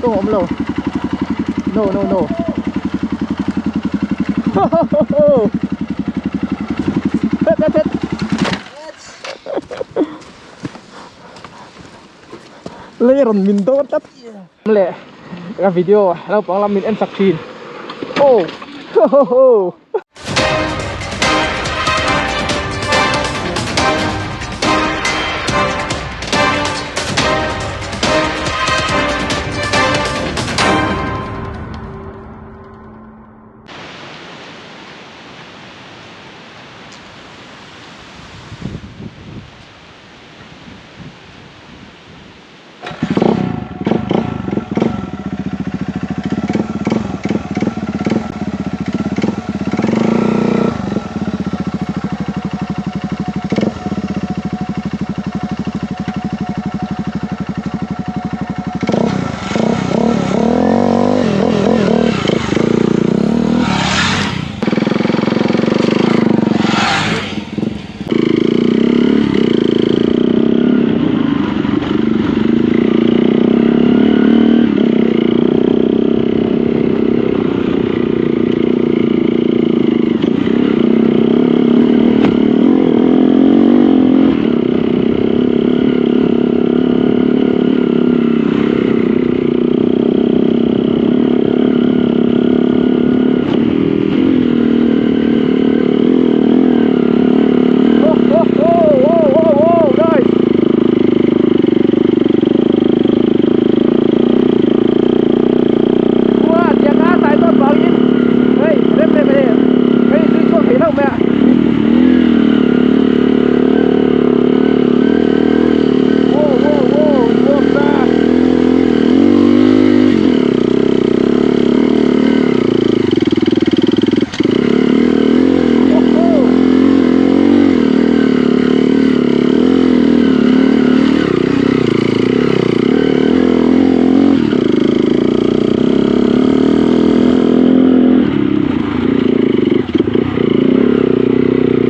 kawng a awm lo no no no ho ho ho ho phet phet phet lei rawn min dawr tlat leh ka video naupang lam min en chak thin oh ho ho ho.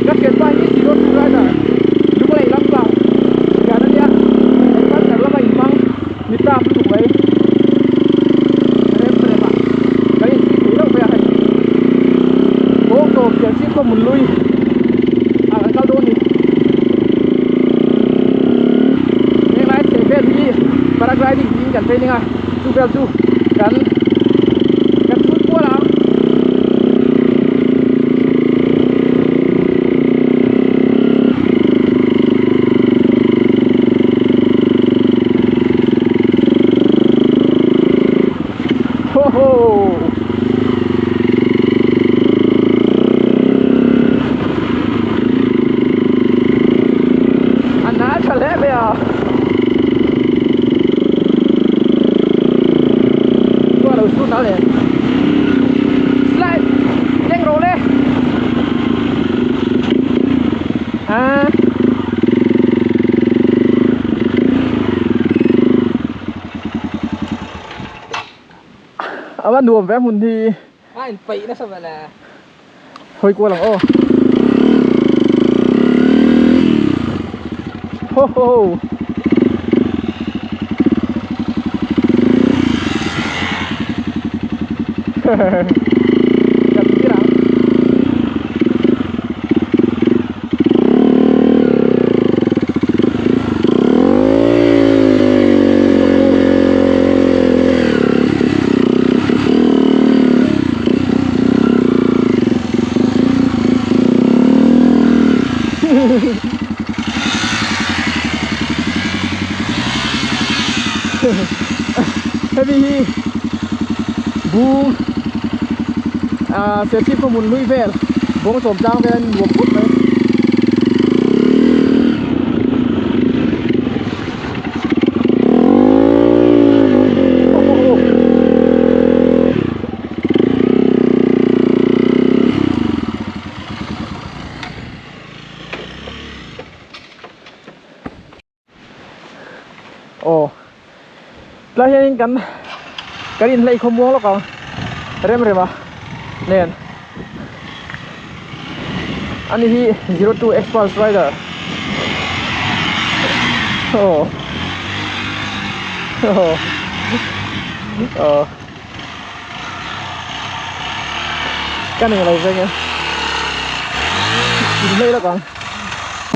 Ka thianpa hi zero two rider Lunglei lam tlang thian a nia adventure lama inhmang ni tlak lutuk mai rem rem a kan inchhui thei reuh mai a hei kawng tawp chian chip pawh mun lui ah kan kal dawn a ni henglai chheh vel hi paragliding tiin kan training a chu vel chu kan kan chhut kual ang. Ho ho A na tha hle mai a Chua lo su nal e Slide Keng rawh le A A va nuam ve hmun hi. A in peih nasa vel e. Hawi kual ang aw. Ho ho. Kan tir ang. Hemi hi bung ah serchhip khaw hmun hlui vel bawng sawm tlang vel a nuam khawp mai. Aw tlai hianin kan kan inhlei khaw muang lawk ang rem rem a nen ani hi 02 Xpulse rider aw aw. Aw Ka nei lo veng e In hlei lawk ang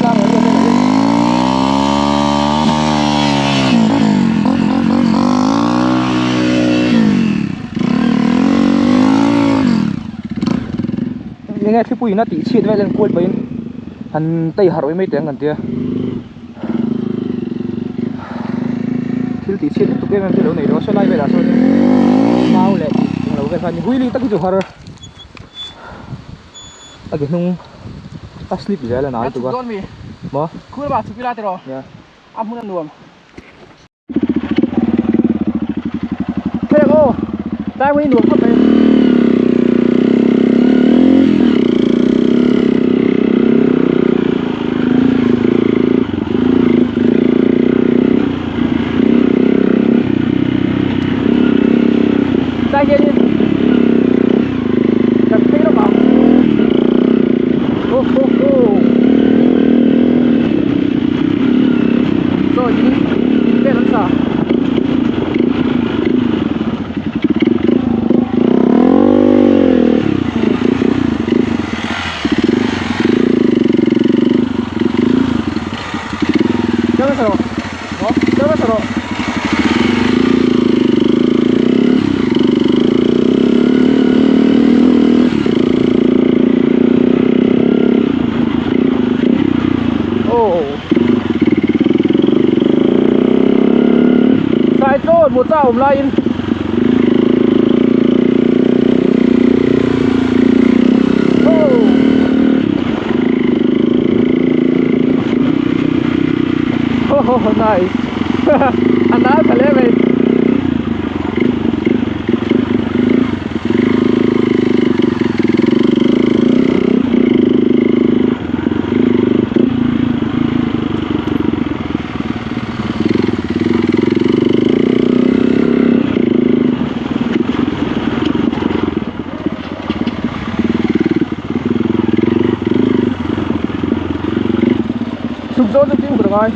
Tlang area velah hian Enge thlipui in a tih chhiat vel en kual pahin han tei harh mai mai teh ang kan tia. Thil tih chhiat lutuk em em chu lo nei lo a sawlai velah sawn mau leh tih eng lo vel kha a ni wheelie tak hi chu har a ke hnung a slip zel a nal tuk a maw a hmun a nuam. Heng aw tlai hmun hi nuam khawp mai. Tlai hianin kan phei lawk ang. Ho ho ho. Saw in in vel an sa. Chào sao Chào sao Oh. Sai chaw một sao awm laiin Oh. Oh, nice. A nal tha hle mai. Chhuk zawng chu fimkhur a ngai.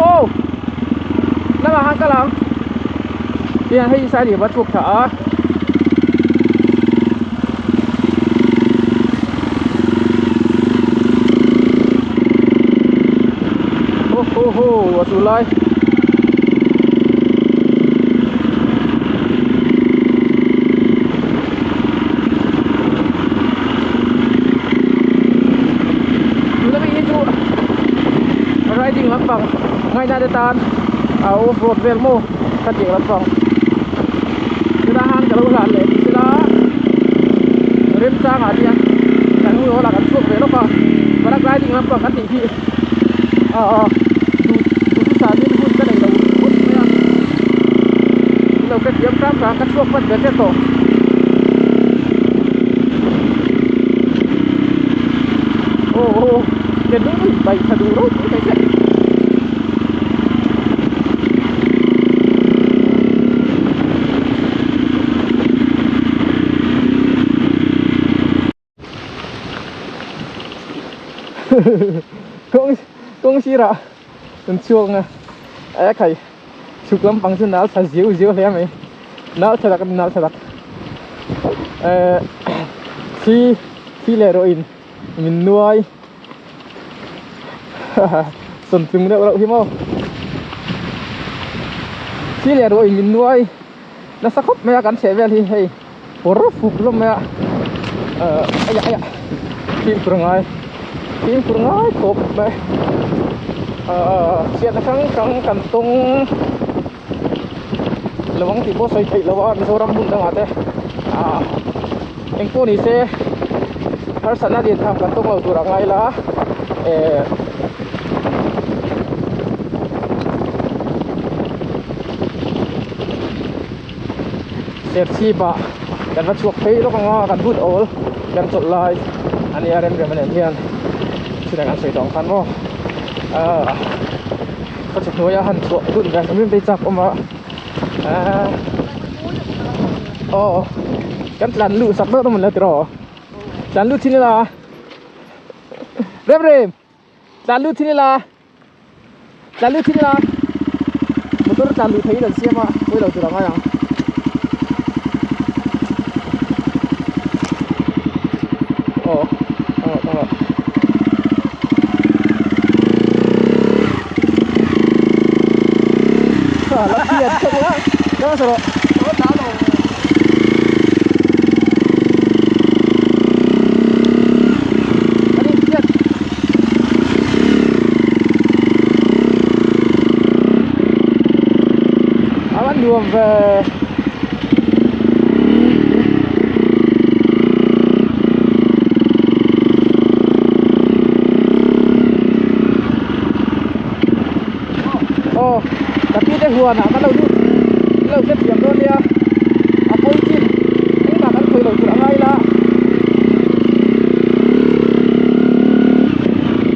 Aw lamah khan kal ang tihian hei sai leh va chhuak thla a. Ho ho ho a chu lai. Tuna mi hi chu riding lampang ngaihna te tan a off road vel maw ka tih lampang chutah khan ka lo hlan leh tih sela remchangah te hian kan hun hawlah kan chhuak ve lawk a paragliding lampang kan tih hi ah duh duhthusam in hun ka nei lo khawp mai a min lo hrethiam hram hram ka chhuak hman ve tep tawh. Aw aw ke hnung in baih tha duh ropui mai che. Kawng kawng sirah an chhuak a a khai chhuk lampang chu nal tha ziau ziau hle mai nal tha tak a ni nal tha tak ehh thli thli leh rawh in min nuai haha sawntlung reuh reuh hi maw thli leh rawh in min nuai nasa khawp mai a kan chheh vel hi hei kawr fuk hlawm mai a ahh aiah aiah fimkhur ngai fimkhur ngai khawp mai ahh chhiatna hrang hrang kan tawng lo ang tih pawh sawi theih loh a Mizoram hmun dangah te ahh engpawh ni se harsatna lian tham kan tawng lo tur a ngai la ehh. Serchhip ah kan va chhuak phei lawk ang a kan hun awl kan chawlh lai a nia rem rem a nen hian chutah kan sawi tawh ang khan maw ahh ka chhuk hnuai a han chhuah hun ve hrim te chak awm a ahh aw kan tlan luh sak deuh dawn maw le tiraw tlan lut thin ila. Rem rem tlan lut thin ila tlan lut thin ila motor tlan luh theihin an siam a pawi lo tur a ngai ang. Aw tang rawh tang rawh. La thian khawp a kal hmasa rawh. Kan inhriat a va nuam ve. Aw ka pi te huan ah kan lo lut kan lo hre thiam dawn nia a pawi chin engmah kan khawi lo tur a ngai la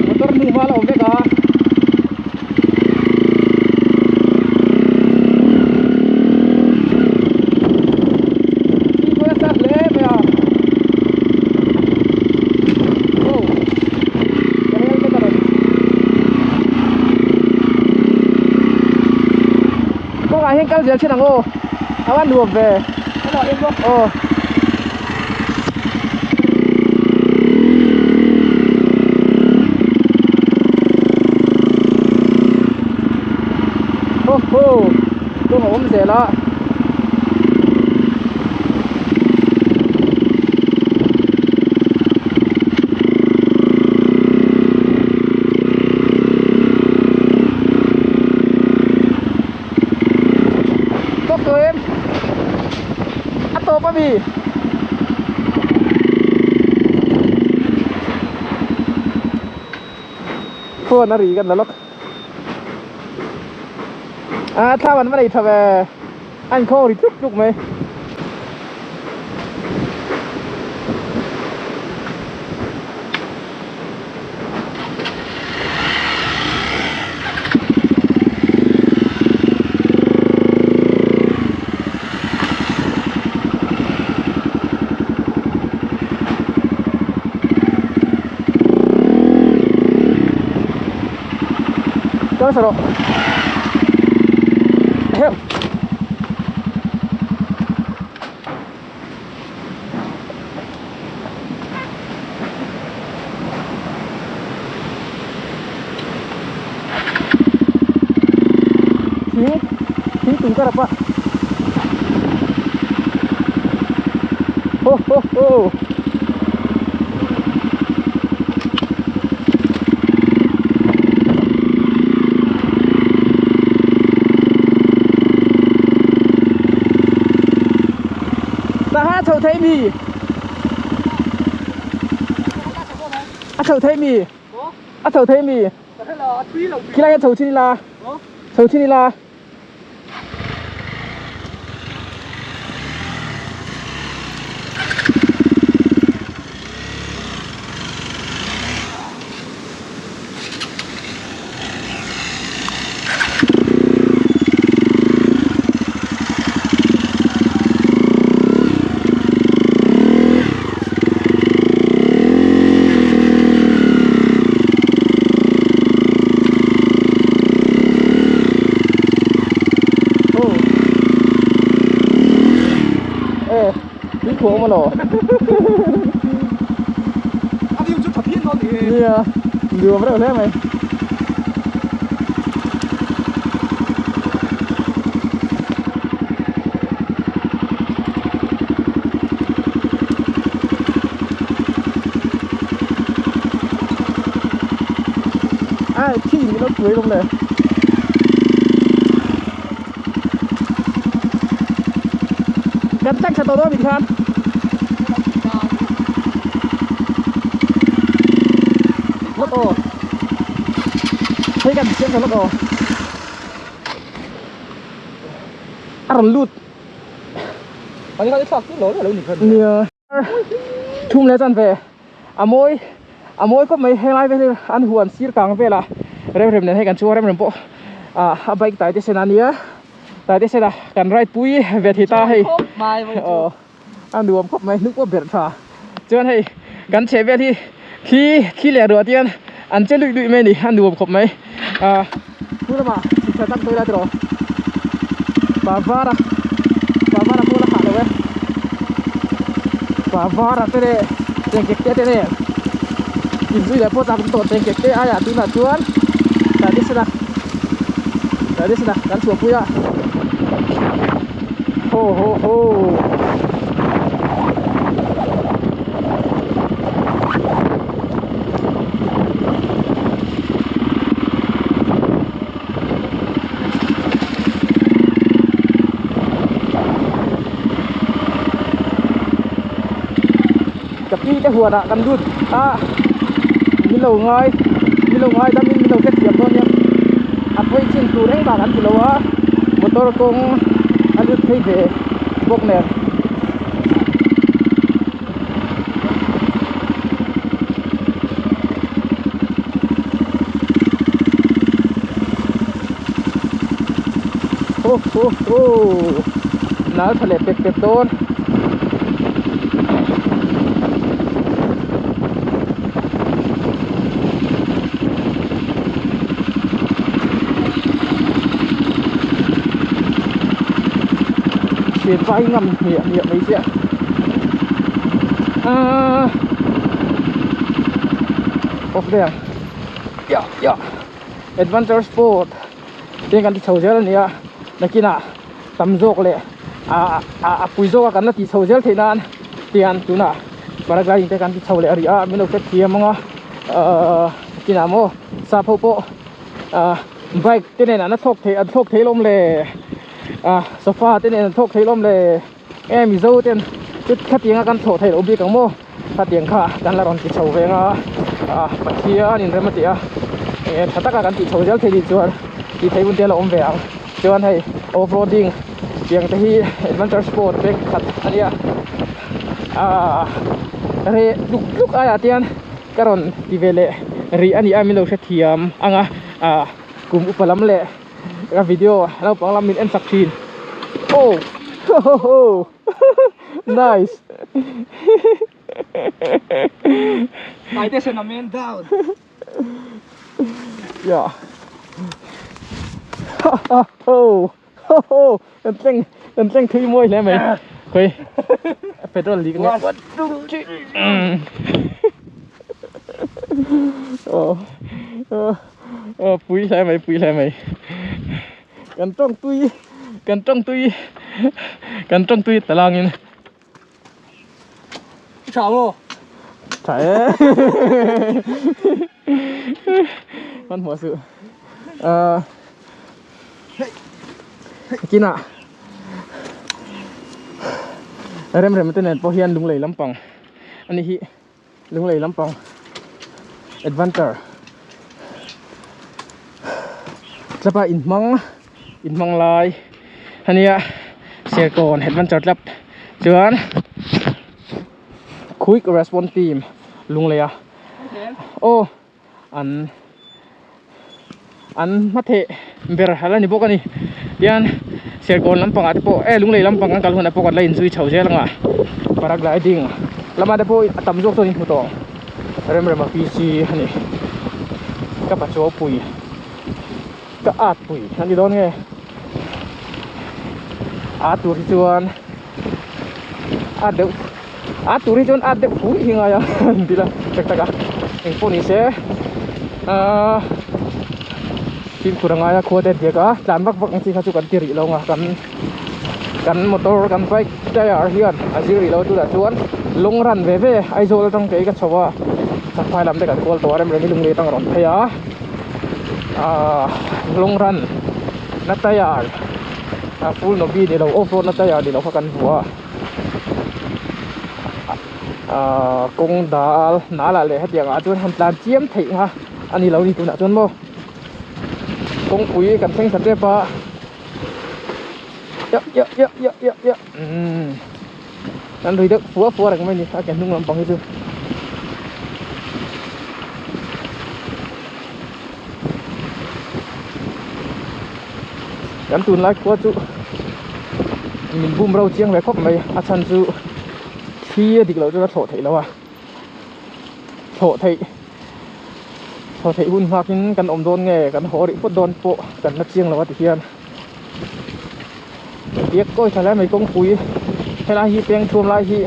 motor hnu hma la awm vek a. Thingpui a chak hle mai a oh ka helmet a rawn kawngah hian kal zel thin ang aw a va nuam ve aw. Ho ho kawng a awm zel a. Tawk tawh em? A tawp a mi? Phone a ri kan la lawk. A thlam an va nei tha ve. A inkhawng ri tluk tluk mai. Kal sa rawh. Heuh. Thing thing tum ka rap a. Ho ho ho. Tah a chho thei mi? A chho thei mi? A chho thei mi? Khilai hian chho chin ila. Chho chin ila. Tui khuah awm alaw A view chu tha phian dawn ni he. Nia, nuam reuh hle mai. Ai, khi mình nó cười không này. Cắn chắc chặt tàu đó mình khan. Lắc ồ. Thấy cần xem cái lắc ồ. A rawn lut. Ani kha thak lo lo ni khan. Nia. Thum leh chan ve. A mawi a mawi khawp mai helai vel hi an huan sir kang vel a rem rem nen hei kan chuang rem rem pawh ah a bike tai te sen a nia tai te sen a kan ride pui ve thei ta hei aw a nuam khawp mai hnuk pawh berh tha chuan hei kan chheh vel hi Thli thli leh ruah te hian an che luih luih mai a ni a nuam khawp mai ah chu lamah chhipchhiah tak dawi lai tawh pa vara pa vara pawh la hah lo e pa vara te leh chengkek te te nen inzui leh pawh chak tawh chengkek te aiah tunah chuan tradition a tradition a kan chhuahpui a ho ho ho. Ka pi te huan ah kan lut a min lo ngai min lo ngai dam in min lo hre thiam dawn nia a pawi chin tur engmah kan ti lo a motor kawng a lut phei ve bawk nen. Ho ho ho nal tha leh pep pep dawn thian vai ngam hmiah hmiah mai chiah ah off there yeah yeah adventure sport te kan ti chho zel a ni a nakinah tam zawk leh ah a pui zawk a kan la tih chho zel theih nan tian tunah paragliding te kan ti chho leh a ri a min lo hre thiam ang a ahh nakinah maw sap ho pawh ah bike te nen an la thlawk thei an thlawk thei alawm le ah sofa te nen an thlawk thei alawm le e mizo ten chu khatiang a kan thlawh theih loh bik ang maw khatiang kha kan la rawn ti chho ve ang a ah Pathian in rem a ti a eng tha taka kan tih chho zel thei nih chuan tih theih hun te a la awm ve ang chuan hei off roading tiang te hi adventure sport pek khat a nia ah reh tluk tluk aiah te hian ka rawn ti ve leh rih a ni a min lo hrethiam ang a ah kum upa lam leh ka video naupang lam min en chak thin oh ho ho ho nice Taite sen a man down yeah ha ha ho ho ho kan tleng kan tleng thui mawi hle mai khawi petrol leak nge 1 2 3 oh oh Aw pui hle mai pui hle mai kan tawng tui kan tawng tui kan tawng tui ta langin tha maw tha e hmanhmawh suh ah kinah rem rem te nen pawh hian lunglei lampang ani hi. Lunglei lampang adventure club a inhmang inhmang lai ania Serkawn adventure club chuan quick response team Lunglei a aw an an hmatheh ber a la ni bawk a ni tian Serkawn lampangah te pawh eh Lunglei lampang kan kal hunah pawh kan la inzui chho zel ang a paragliding lamah te pawh a tam zawk chuan in hmu tawh ang Remrema PC a ni ka pachuau pui ka at pui a ni dawn nge a tur hi chuan a deuh a tur hi chuan at deuh pui hi ngai a an ti la tak tak a engpawh ni se ahh fimkhur a ngai a khua te a diak a tlan vak vak ang chi kha chu kan ti rih lo ang a kan kan motor kan bike tyre hian a zir rih lo tunah chuan long run ve ve Aizawl atang kei ka chho a Champhai lam te kan kual tawh a rem rem hi lunglei atang a rawn phei a ahh long run na tyre a full nobi ni lo off road na tyre ni lo kha kan hmu a ahh kawng dal nal ah leh hetiang ah chuan han tlan chiam theih kha a ni lo ni tunah chuan maw kawngpui kan thleng thla tep a ya ya ya ya ya ya umm kan ri deuh fua fua reng mai a ni a ke hnung lampang hi chu. Kan tunlai khua chu min bum ro chiang ve khawp mai a chhan chu thli a dik loh chuan a thlawh theih loh a. Thlawh theih thlawh theih hun nghak in kan awm dawn nge kan haw rih phawt dawn pawh kan la chiang lo a ti hian biak kawi tha hle mai kawngpui helai hi peng thuam lai hi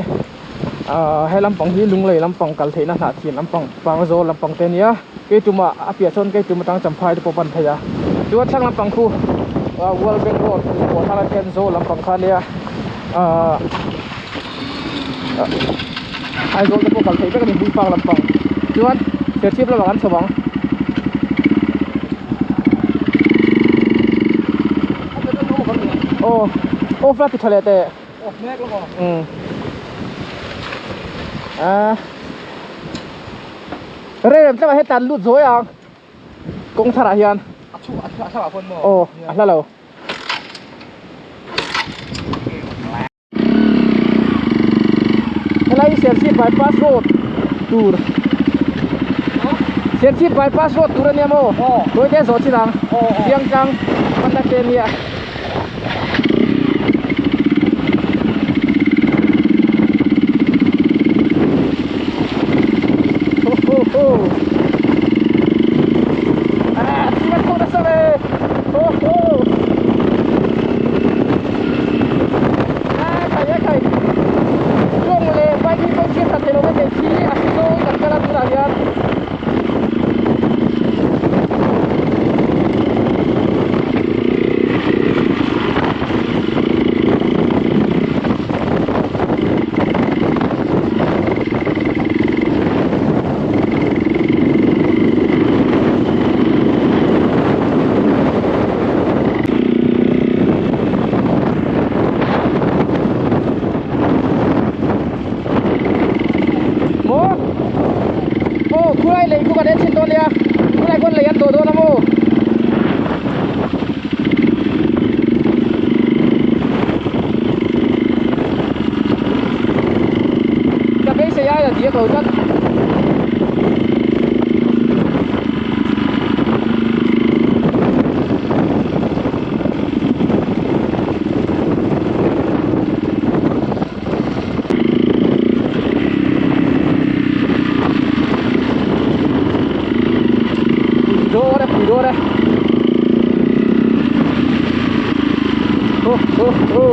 ahh he lampang hi lunglei lampang kal theihna hnah thian lampang pangzawl lampang te a nia keitumah a piah chuan keitum atang champhai te pawh pan thei a chuan thlang lampang khu ah world bank road pawh thlang athian zawl lampang kha a nia ahh. Aizawl te pawh kal theih vek a ni Hmuipak lampang chuan Serchhip lamah kan chho ang. Aw off la ti tha leh teh. Off mek lawk aw. Umm ah rem rem tlamah hian tlan lut zuai ang kawng tharah hian. A chhuk a thla ah pawn maw? Aw a hla lo. Helai hi Serchhip bypass road tur Serchhip bypass road tur ania maw tawi te zawh chin ang chiang tlang hman te ania ho ho ho ah thil a thaw nasa ve ho ho. A khai a khai kawng leh bike hi pawh chhiat that theih loh mai thei khi a si zawng kan kal a tunah hian Maw aw khulai lei khu kan en chhin dawn nia khulai khuan lei an dawh dawn a maw ka beisei aia diak lo tlat. Pui dawn e pui dawn e ho ho ho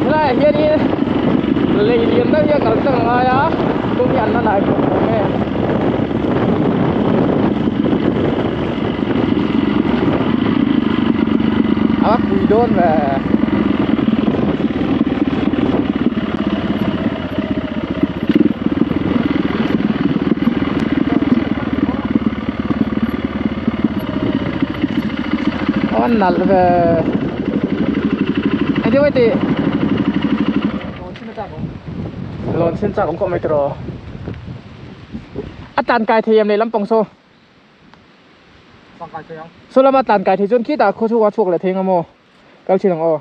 Helaiah hianin lei lian deuh hi a kal tlang a ngai a kawng hi an la nai khawp awm e. A pui dawn ve. Aw nalh ve engtin nge tih lawn chhin chak awm khawp mai tiraw a tlan kai thei em leh lampang saw saw lama tlan kai thei chuan khitah khaw chhungah chhuak leh thei ang maw kal thin ang aw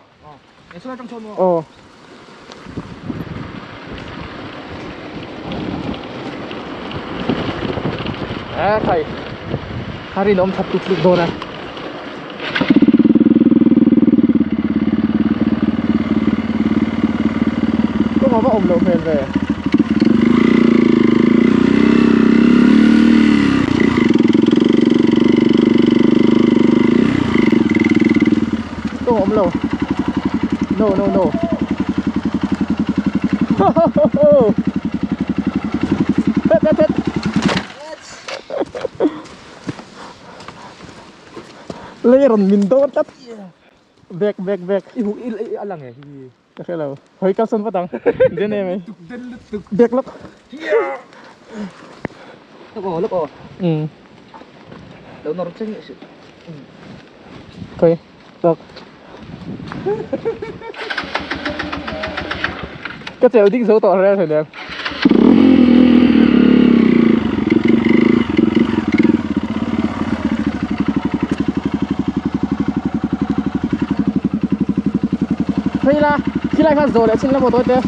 aw. A khai a rinawm that tuk tuk dawn a kawng a va awm loh hmel ve kawng a awm lo no no no ho ho ho ho phet phet phet lei rawn min dawn tlat bag bag bag i hmuh i a lang e hi ka hre lo hawi ka sawn vat ang den em ei bag lawk lawk aw lawk aw um lo nawr cheng si khawi lawk ka chelh ding zo tawh reng hleinem. Phei la khilai khan zawh leh chin la maw tawi te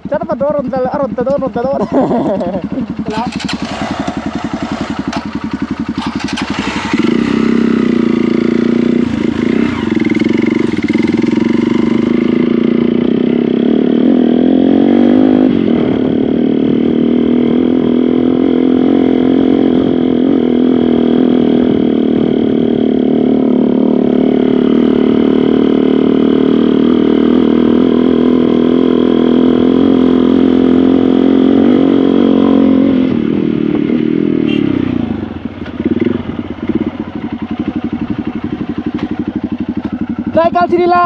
chat pa dawn rawn tla a rawn tla dawn rawn tla dawn Zai kal chin ila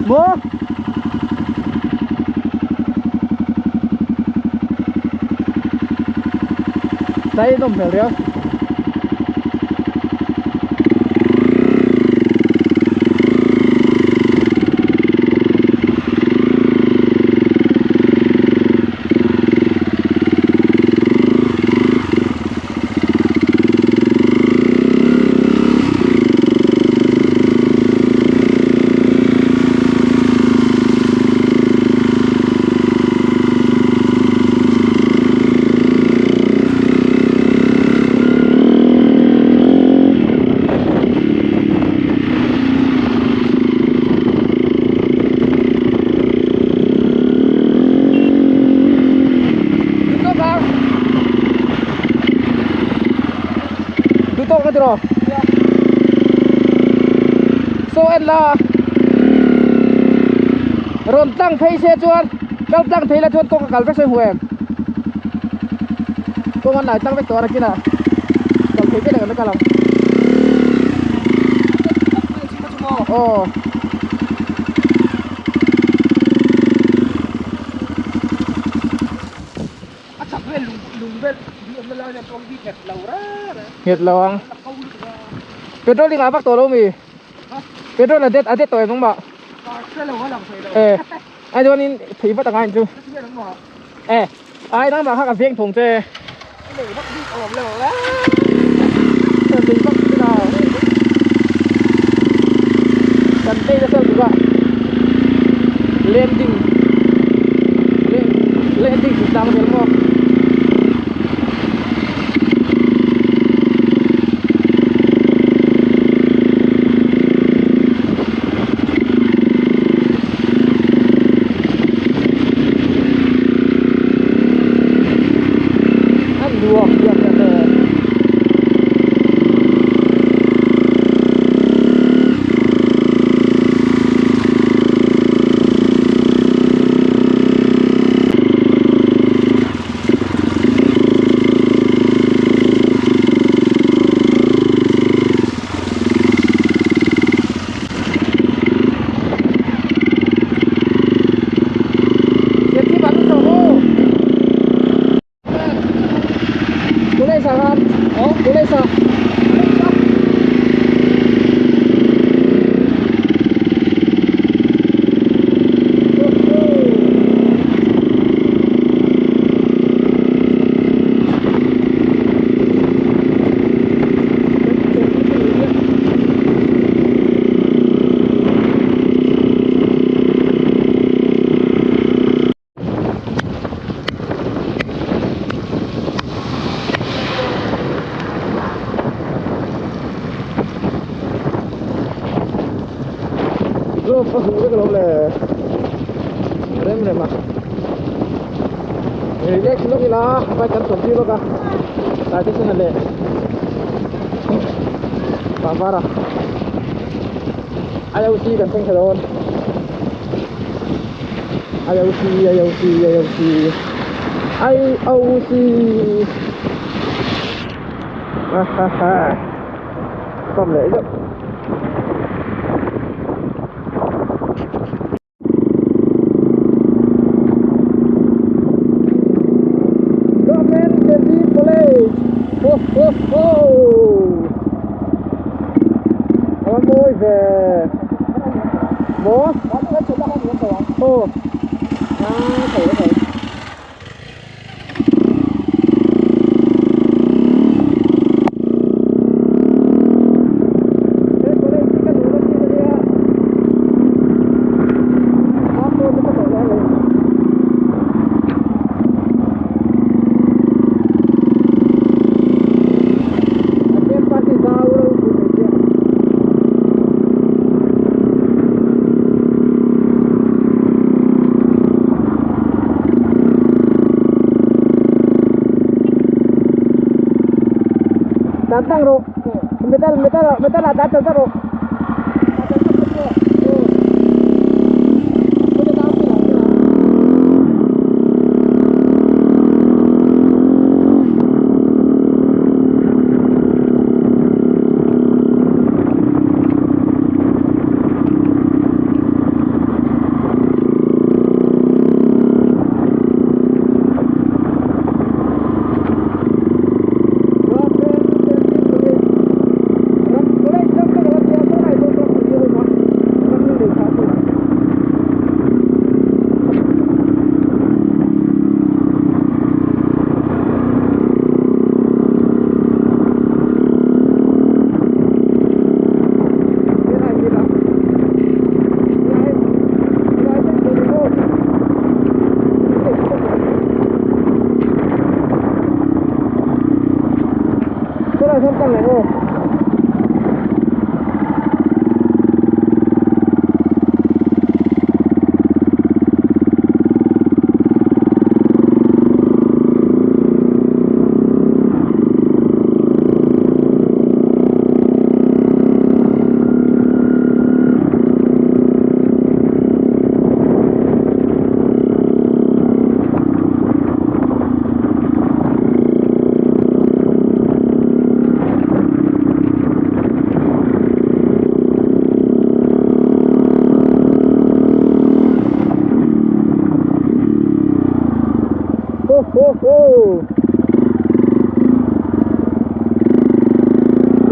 maw Zai nawm hmel riau. Duhtawk na tiraw? So en la rawn tlang phei se chuan kal tlang thei la chuan kawng a kal vek sawi hmu em kawng an lai tlang vek tawh a nakinah kal thei vek ang an la kal ang aw. A chak vel lung lung vel tui awmna lai hian chuan hi nghet lo reng reng. Nghet lo ang. Petrol ding ah vak tawh lo mi? Petrol a det a det tawh em nangmah? Hre lo a lang thei lo. Eh ai chuanin thei vat anga in chu. Eh ai nangmah kha ka veng thawng che. Lei vak bik a awm lo a. Lei vak bik a. Kan tei nasa lutuk a. Landing landing chu tlang vel maw. A nuam biak hian le. Glove a huh vek alawm le rem rem a relax lawk ila bike kan chawm tir bawk a tlai te chuan a leh vah var a IOC kan thleng thla dawn. IOC IOC IOC IOC ha ha ha pump leh zeuh Government Delhi College ho ho ho a mawi ve maw aw a thei a thei. He college hi ka duh na thin ania a phone nasa tawh hle mai. A campus hi zau ropui mai sia. Tan tang rawh metal metal metal ah tan tan rawh. Tunah chuan kal leh aw. Ho ho ho!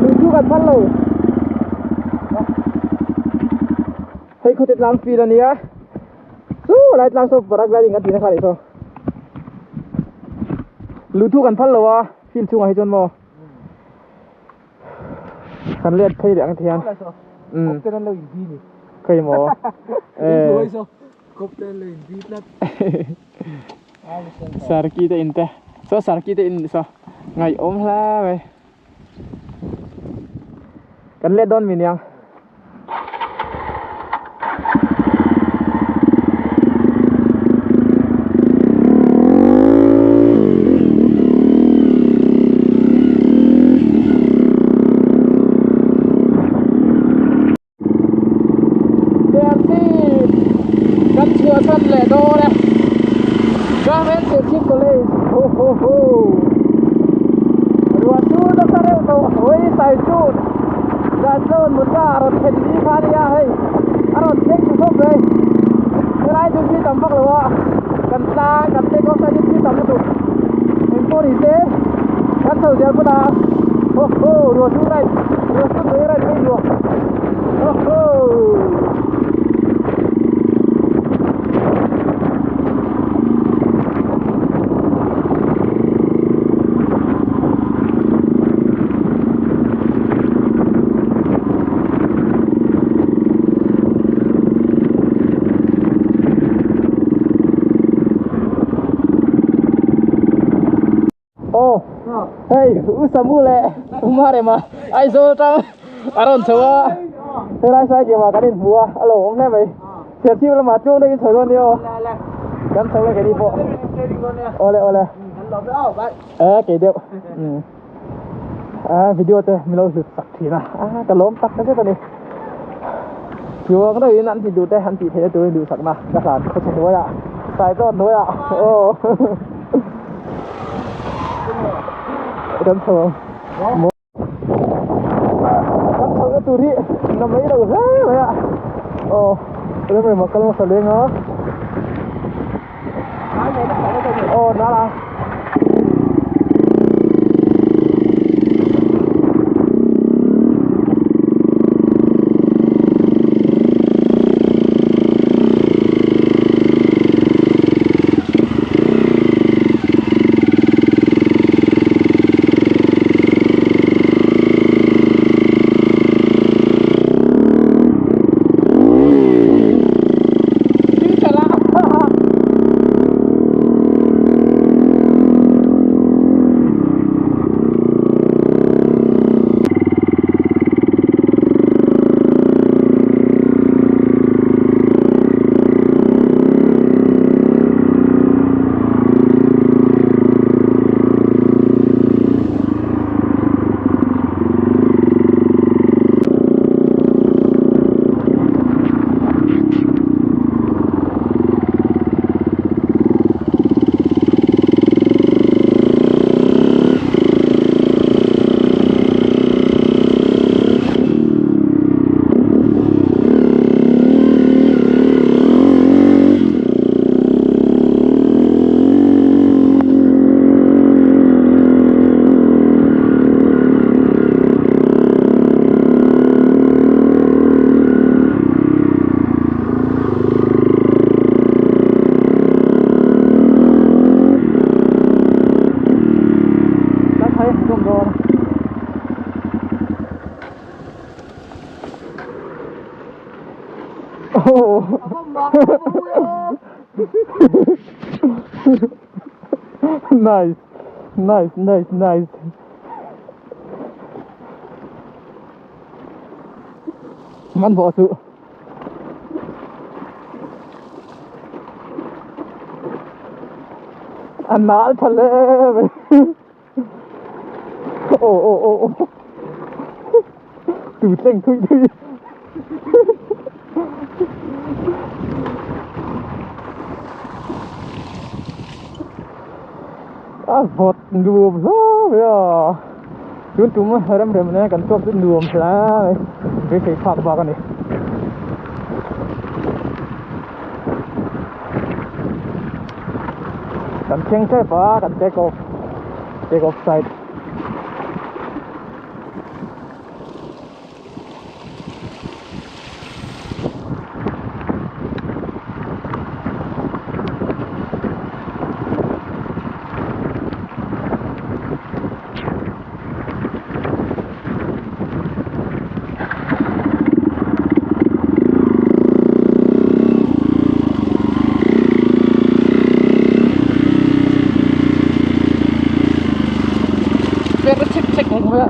Lui chu kan phal lo. Hei khawte tlang fil a nia. Chu lai tlang saw paragliding kan tihna kha nih saw. Lui chu kan phal lo a field chhungah hi chuan maw. Kan let phei leh ang ti hian. Umm. Khawi maw. Sarki te in te saw sarki te in saw ngaihawm hle mai kan let dawn mi niang. Serchhip kan chhuahsan leh dawn e Government Serchhip College ho ho ho ruah chu nasa reuh tawh hawi sai chun dan chuan mutna a rawn thlen ni kha ania hei a rawn thleng chu khawp mai helai chu thil tam vak lo a kan tlang kan take off lai chu thil tam lutuk engpawh ni se kan chho zel phawt a ho ho ruah chu right ruah chu tui right phei nuam. Aw hei u Samu leh u Marema Aizawl atang a rawn chho a helai sai kema kan inhmu a a lo awm hle mai Serchhip lamah tluang deuhin chho dawn nia aw kan chho e keini pawh awle awle e kei deuh a video te min lo hlut sak thin a a ka lawm tak zet a ni tluang deuhin an ti duh te an tih theihna turin duhsakna ka hlan khaw chhe hnuaiah saitawt hnuaiah aw. Kan chho ang kan chho na tur hi na mai lo hle mai a aw remrem a kal hmasa leng a aw nala. Nice, nice, nice, nice. Hmanhmawh suh. A nal tha hle mai. Aw aw aw aw tu tleng thui thui. A vawt nuam hle mai a tun tum rem rem nen kan chhuak chu nuam hle mai beisei phak bak a ni. Kan thleng tep a kan take off take off side. Per chek chek ang mai a.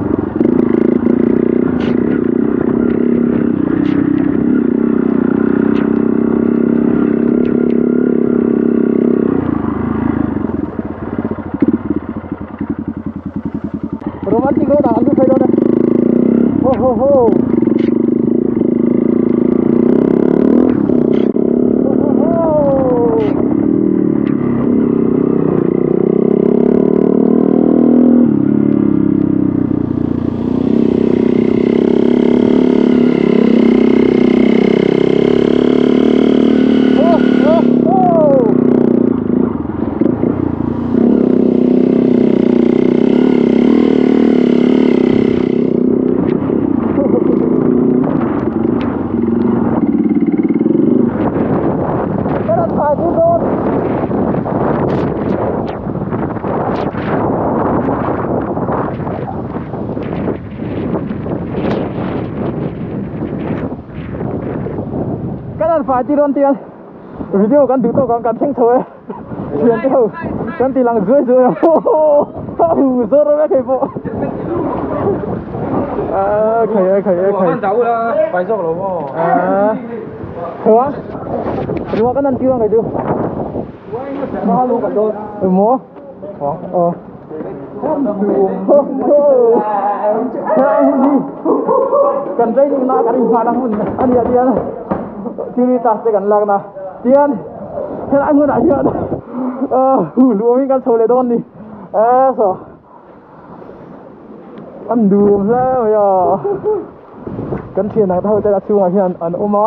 Romantic road ah an lut phei dawn e. Ho ho ho. Ho ho ho. Ho ho ho. Cái này phải đi rồi. Cái này phải đi rồi tiền. Video kan duh tawk ang kan thleng chho e thian te ho kan ti lang zuai zuai a a hu zawr vek hei pawh a khai e khai e khai a thua ruah kan an tiu ang kei chu maw aw kan training na kan inhmahna hmun a ni a tian theory class te kan lakna tian helai hmunah hian ahh luangin kan chho leh dawn a ni eee saw an dum hle mai a kan thian ang te ho te a chhungah hian an awm a.